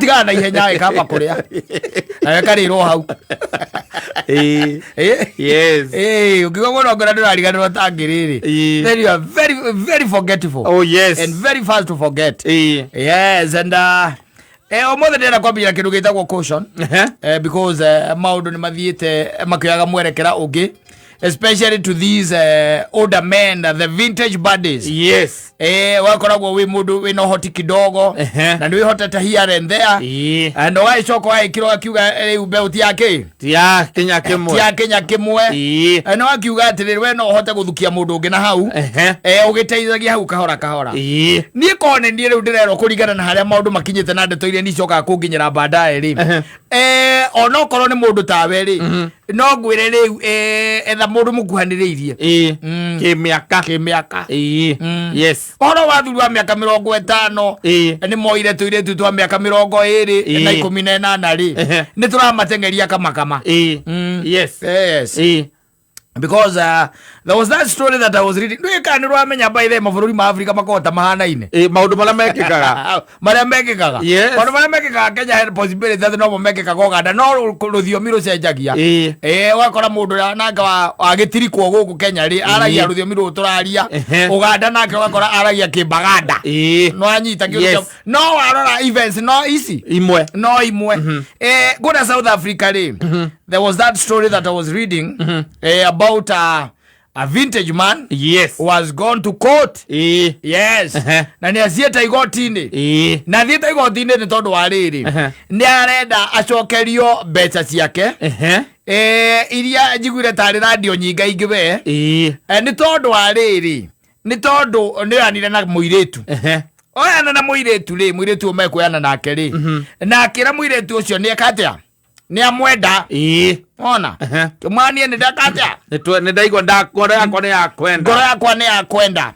Ĩtigaga na ihenya ĩkamba kũrĩa nayo ĩkarĩrwo hau. Ĩĩ. Yes. Ũngiuga mũno ngora ndũrariganĩrwo ta ngĩrĩrĩ, then you are very very forgetful Oh yes. and very fast to forget. Yes, and ũmũthĩ ndĩrenda kwambĩrĩria kĩndũ gĩtagwo caution, because maũndũ nĩ mathiĩte makĩoyaga mwerekera ũngĩ, especially to these older men, the vintage buddies. Wakoragwo wĩ mũndũ wĩna ũhoti kidogo na nĩ wĩhotete here and there, and ũgagĩcoka ũgagĩkĩra ũgakiuga rĩu mbeũ ti ya kĩ? Ti ya kinya kĩmwe. Ti ya kĩnya kĩmwe. No akiuga atĩrĩrĩ, we no ũhote gũthukia mũndũ ũngĩ na hau, ũgĩteithagia hau kahora kahora. Niĩ korwo nĩ niĩ rĩu ndĩrerwo kũringana na harĩa maũndũ makinyĩte na ndeto iria nicokaga kũnginyĩra baadaye rĩ, onokorwo nĩ mũndũ tawe rĩ, no ngwĩre rĩu, etha mũndũ mũkuhanĩrĩirie. Kĩmĩaka. Kĩmĩaka. Ũhoro wa thuri wa mĩaka 50 nĩ moire tũirĩtu twa mĩaka 28 na 18 rĩ, nĩ tũramateng'eria kamakama. Yes. Because there was that story that I was reading. Ndũĩ kana nĩ ũramenya, by the way, mabũrũri ma Afrika makoragwo ta mahanaine. Ĩĩ, maũndũ marĩa mekĩkaga. Marĩa mekĩkaga. Maũndũ marĩa mekĩkaga Kenya he possibility atĩ nomo mekĩkaga Uganda, no rũthiomi rũcenjagia. Ũgakora mũndũ ũrĩa nake wa gĩtirikwo gũkũ Kenya rĩ, aragia rũthiomi rũrũ tũraria. Uganda nake ũgakora aragia Kĩmbaganda. No anyita kĩũndũ no warora events no ici imwe. No imwe. Kũrĩa South Africa rĩ, there was that story that I was reading, about a vintage man who has gone to court. Yes. Na nĩ athiĩte igoti-inĩ. Na athiĩte igoti-inĩ nĩ tondũ wa rĩrĩ, nĩ arenda acokerio mbeca ciake, iria njiguire tarĩ radio nyingaingĩ we. Nĩ tondũ wa rĩrĩ, nĩ tondũ nĩ oyanire na mũirĩtu. Oyana na mũirĩtu rĩ, mũirĩtu ũyũ mekuoyana nake rĩ, na akĩra mũirĩtu ũcio nĩ eka atĩa, nĩ amwenda. Ona kĩmwanie nĩ ndeka atĩa? Nĩ ndaigua ngoro yakwa nĩ yakwenda. Ngoro yakwa nĩ yakwenda.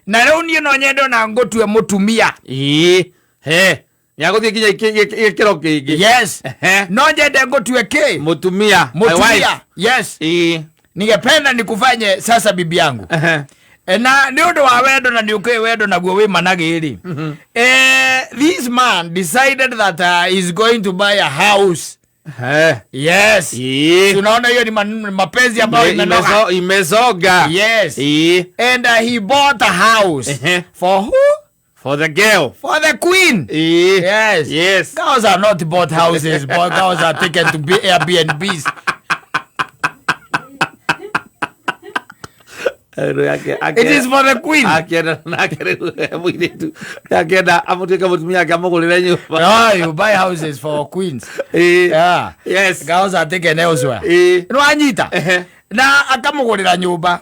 Na rĩu niĩ no nyende ona ngũtue mũtumia. Ĩĩ, he nĩagũthiĩ nginya gĩkĩro kĩngĩ. Yes. No nyende ngũtue kĩ? Mũtumia, my wife. Mũtumia, yes. Ningependa nikufanye sasa bibi yangu. Na nĩ ũndũ wa wendo, na nĩ ũkĩũĩ wendo naguo wĩ managĩ rĩ, this man decided that he's going to buy a house. Yes. Tunaona hiyo ni mapenzi ambayo imenoga. Imezoga. Yes. And he bought a house. For who? For the girl. For the queen. Yes. Girls are not bought houses, but girls are taken to be Airbnbs. It is for the queen. Akienda nake rĩu mũirĩtu akĩenda amũtuĩke mũtumia ake amũgũrĩre nyũmba. No, you buy houses for queens. Yeah. Girls are taken elsewhere. Nĩ wanyita? Na akamũgũrĩra nyũmba.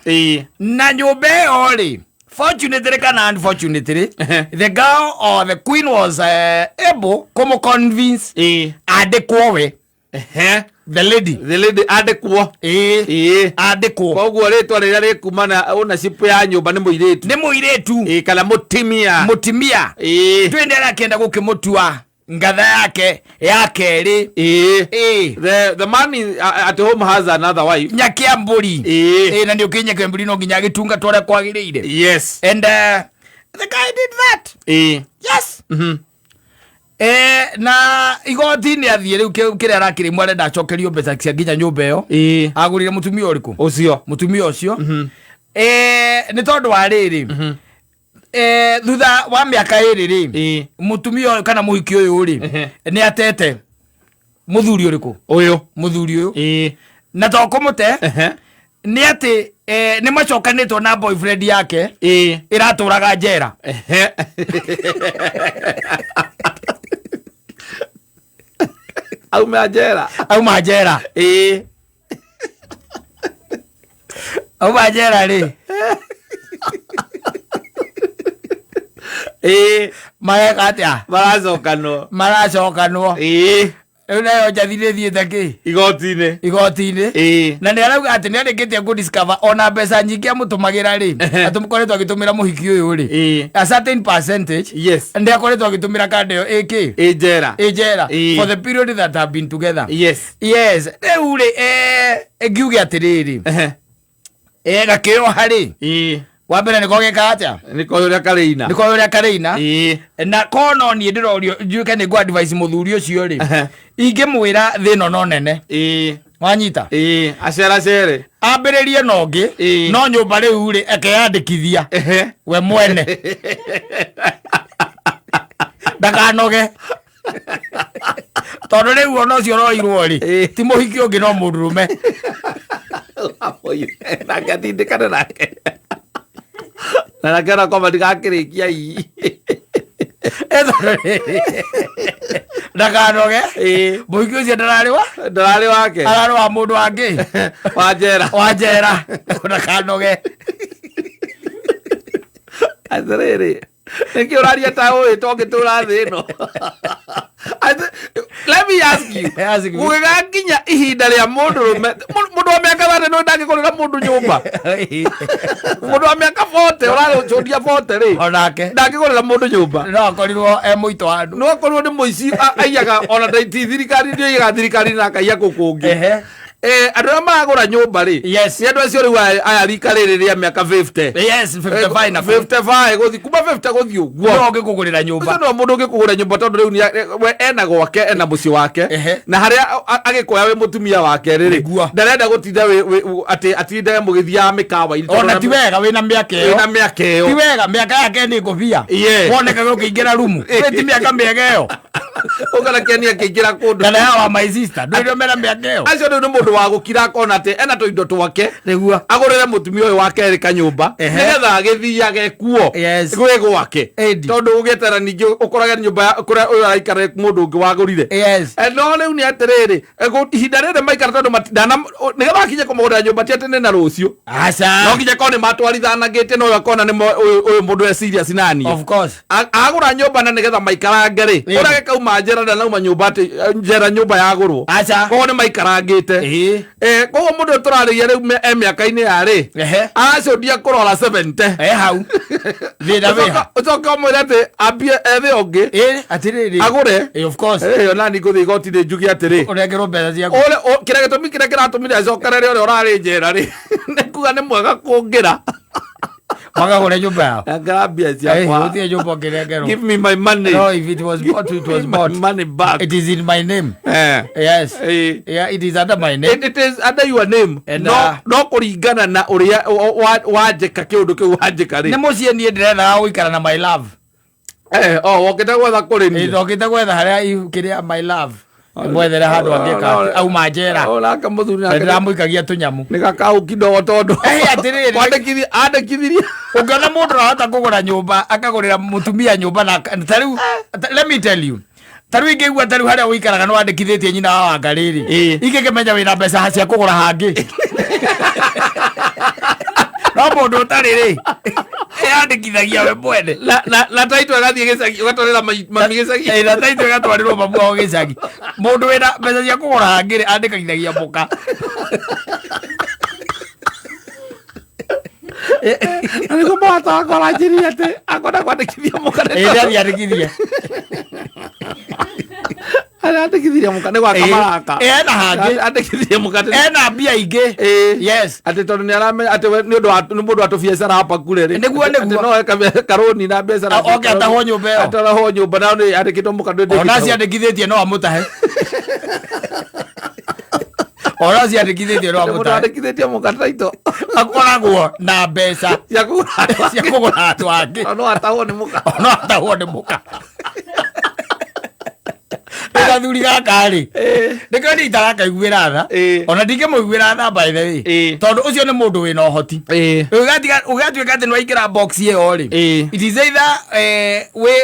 Na nyũmba ĩyo rĩ, fortunately kana unfortunately, the girl or the queen was able kũmũ-convince andĩkwo we. The lady. The lady andĩkwo. Ĩĩ. Andĩkwo. Koguo rĩtwa rĩrĩa rĩkuma na ownership ya nyũmba nĩ mũirĩtu. Nĩ mũirĩtu. Ĩĩ, kana mũtimia. Mũtimia. Twĩ nĩ arakĩenda gũkĩmũtua ngatha yake ya kerĩ. Ĩĩ. The man at home has another wife. Nyakĩambũri. Ĩĩ, na nĩ ũkĩ nyakĩambũri no nginya agĩtungatwo ũrĩa kwagĩrĩire. And the guy did that. Yes. Na igoti-inĩ athiĩ rĩu kĩrĩa arakĩrĩmwo arenda acokerio mbeca cia nginya nyũmba ĩyo agũrire mũtumia ũrĩkũ? Ũcio. Mũtumia ũcio. Nĩ tondũ wa rĩrĩ, thutha wa mĩaka 2 rĩ, mũtumia ũyũ kana mũhiki ũyũ rĩ, nĩ atete mũthuri ũrĩkũ? Ũyũ. Mũthuri ũyũ. Na to kũmũte, nĩ atĩ nĩ macokanĩtwo na boyfriend yake ĩratũraga njera. Auma njera. Auma njera. Auma njera rĩ, mareka atĩa? Maracokanwo. Maracokanwo. Rĩu nayo njathi nĩ thiĩte kĩ? Igoti-inĩ. Igoti-inĩ. Na nĩ arauga atĩ nĩ arĩkĩtie kũ discover ona mbeca nyingĩ amũtũmagĩra rĩ, atũkoretwo agĩtũmĩra mũhiki ũyũ rĩ, a certain percentage nĩ akoretwo agĩtũmĩra kanda ĩyo ĩkĩ? Ĩ njera. Ĩ njera. For the period that have been together. Yes. Rĩu rĩ, ngiuge atĩrĩrĩ, gakĩoha rĩ, Wa mbere nĩko gekaga atĩa? Nĩko ũrĩa karĩina. Nĩko ũrĩa karĩina. Ĩĩ. Na kono niĩ ndĩrorio njuĩke nĩ ngũ advise mũthuri ũcio rĩ, Ehe. ingĩmwĩra thĩna no nene. Ĩĩ. Wanyita? Ĩĩ, aceracere. Ambĩrĩrie na ũngĩ, Ĩĩ. no nyũmba rĩu rĩ, ekeyandĩkithia Ehe. we mwene, ndakanoge, tondũ rĩu ona ũcio ũroirwo rĩ, Ĩĩ. ti mũhiki ũngĩ no mũndũrũme. Nake atindĩkane nake na nake ona kwamba ndigakĩrĩkia ii. Tondũ rĩrĩ, ndakanoge. Ĩĩ. Mũhiki ũcio ndararĩ wa Ndararĩ wake. Ararĩ wa mũndũ wangĩ. Wa njera. Wa njera. Ndakanoge. Atĩrĩrĩ, nĩkĩ ũraria ta ũĩ tongĩtũra thĩ ĩno? Let me ask you. Ask me. Gũgĩgakinya ihinda rĩa mũndũrũme, mũndũ wa mĩaka 30 nĩ ndangĩgũrĩra mũndũ nyũmba? Mũndũ wa mĩaka 40 ũrarũcũndia 40 rĩ, Onake ndangĩgũrĩra mũndũ nyũmba? No akorirwo e mũito wa andũ. No akorwo nĩ mũici, aiyaga ona ti thirikari, nĩ aiyaga thirikari na akaiya kũ kũngĩ. Ehe. Andũ arĩa maragũra nyũmba rĩ, Yes. nĩ andũ acio rĩu aya rika rĩrĩ rĩa mĩaka 50. Yes, 55 na 55 gũthiĩ, kuma 50 gũthiĩ ũguo. No ũngĩkũgũrĩra nyũmba. Ũcio nĩwe mũndũ ũngĩkũgũra nyũmba, tondũ rĩu we ena gwake, ena mũciĩ wake. Ehe. Na harĩa agĩkoya wĩ mũtumia wake rĩrĩ, Nĩguo. ndarenda gũtinda atĩ atinde mũgĩthiaga mĩkawa-inĩ tondũ Ona ti wega wĩna mĩaka ĩyo. Wĩna mĩaka ĩyo. Ti wega, mĩaka yake nĩ ngũbia. Yeah. Wonekaga ũkĩingĩra rumu. Ti mĩaka mĩega ĩyo. Ũkona Keni akĩingĩra kũndũ. Kana ya wa my sister ndũrĩ mena mĩaka ĩyo. Acio rĩu nĩ mũndũ wa gũkira, akona atĩ ena tũindo twake. Nĩguo. Agũrĩre mũtumia ũyũ wa kerĩ kanyũmba, Ehe. nĩgetha agĩthiage kuo Yes. gwĩ gwake. Ĩndi. Tondũ ũgĩetera ningĩ ũkorage nyũmba kũrĩa ũyũ araikara mũndũ ũngĩ wagũrire. Yes. No rĩu nĩ atĩrĩrĩ, ihinda rĩrĩ maikara, tondũ nĩgetha akinye kũmũgũrĩra nyũmba ti atĩ nĩ na rũciũ. Aca. No nginya korwo nĩ matwarithanagĩte na ũyũ akona nĩ ũyũ mũndũ e serious naniĩ. Of course. Agũra nyũmba na nĩgetha maikarange rĩ, Ĩĩ. ũrĩa gĩkauma njera ndanauma nyũmba atĩ njera nyũmba yagũrwo. Aca. Koguo nĩ maikarangĩte. Ĩĩ. Koguo mũndũ ũyũ tũrarĩria rĩu e mĩaka-inĩ ya rĩ, Ehe. aracũndia kũrora 70. E hau thĩna wĩha. Ũcoke ũmwĩre atĩ ambie ethe ũngĩ. Ĩĩ, atĩrĩrĩ. Agũre. Ĩĩ, of course. Onani ngũthiĩ igoti-inĩ njuge atĩrĩ, ũnengerwo mbeca ciaku. Kĩrĩa gĩtũmi kĩrĩa kĩratũmire acokerere ũrĩa ũrarĩ njera rĩ, nĩ kuga nĩ mwega kũngĩra. Makagũre nyũmba yao. Nengera mbia ciakwa. Gũtirĩ nyũmba ũngĩnengerwo. Give me my money. No, if it was bought, it was Give me bought. my money back. It is in my name. Yes. Yeah, it is under my name. It is under your name. And, No, no kũringana na ũrĩa wanjĩka kĩũndũ kĩu wanjĩka Nĩ rĩ. mũciĩ niĩ ndĩrethaga gũikara na my love. Oh, wokĩte gwetha kũrĩ niĩ. Ndokĩte gwetha harĩa kĩrĩa my love mwethere handũ angĩka auma njera. Oh, nake mũthuri Na nake ndĩramũikagia tũnyamũ. nĩ gakau kidogo tondũ Atĩrĩrĩ. Kwandĩkithirie, andĩkithirie. Ũngĩona mũndũ arahota kũgũra nyũmba, akagũrĩra mũtumia nyũmba na ta rĩu, let me tell you, ta rĩu ingĩigua ta rĩu harĩa ũikaraga nĩ wandĩkithĩtie nyina wa Wangarĩ rĩ, ingĩkĩmenya wĩna mbeca cia kũgũra hangĩ, no mũndũ ũtarĩ rĩ, yandĩkithagia we mwene. Na taitũ agathiĩ gĩcagi, ũgatwarĩra mami gĩcagi. Na taitũ ĩgatwarĩrwo mamu wao gĩcagi. Mũndũ wĩna mbeca cia kũgũra hangĩ rĩ, andĩkithagia mũka. Na nĩguo mũrata wakwa aranjĩrire atĩ akwenda kwandĩkithia mũka. Ĩĩ, ndathiĩ andĩkithie. Andĩkithirie mũka nĩ gwaka maraka. Ena hangĩ. Andĩkithirie mũka Ena mbia ingĩ. Yes. Atĩ tondũ nĩ aramenya atĩ we nĩ ũndũ wa nĩ mũndũ wa tũbiacara hapa kure rĩ. Nĩguo. Atĩ no eka karũni na biacara. Oke atahwo nyũmba ĩyo. Atahwo nyũmba na nĩ andĩkĩtwo mũka ndũ. Ona ciandĩkithĩtie no amũtahe, ona ciandĩkithĩtie no Mũndũ amũtahe. andĩkithĩtie mũka taito Akoragwo na mbeca cia kũgũra. Cia kũgũra andũ angĩ. No atahwo nĩ mũka. No atahwo nĩ mũka. Rĩu gathuri gaka rĩ, nĩkĩo niĩ itarakaiguĩra tha. Ona ndingĩmũiguĩra tha, by the way, tondũ ũcio nĩ mũndũ wĩna ũhoti. Ũgatuĩka atĩ nĩwaingĩra box ĩyo rĩ, it is either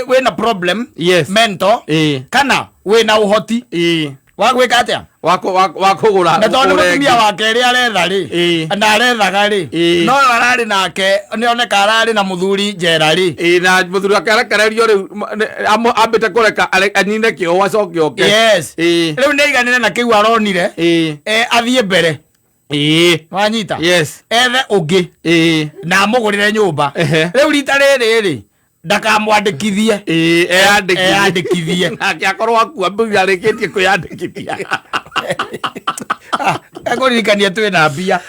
wĩna problem mental kana wĩna ũhoti wa gwĩka atĩa. Wa kũgũra. Na tondũ nĩ kũgũra mũtumia ĩngĩ. wa kerĩ aretha rĩ, na arethaga rĩ, no ũyũ ararĩ nake nĩoneka ararĩ na mũthuri njera rĩ. Ĩĩ, na mũthuri wake arekererio rĩu, ambĩte kũreka anine kĩo acoke oke. Yes. Rĩu nĩ aiganĩre na kĩu aronire. Athiĩ mbere. Wanyita? Yes. Ethe ũngĩ na amũgũrĩre nyũmba. Rĩu rita rĩrĩ rĩ, ndakamwandĩkithie. Ĩĩ, eyandĩkithie. Eyandĩkithie. Nake akorwo akua mbũri arĩkĩtie kwĩyandĩkithia. Ekũririkania twĩna mbia.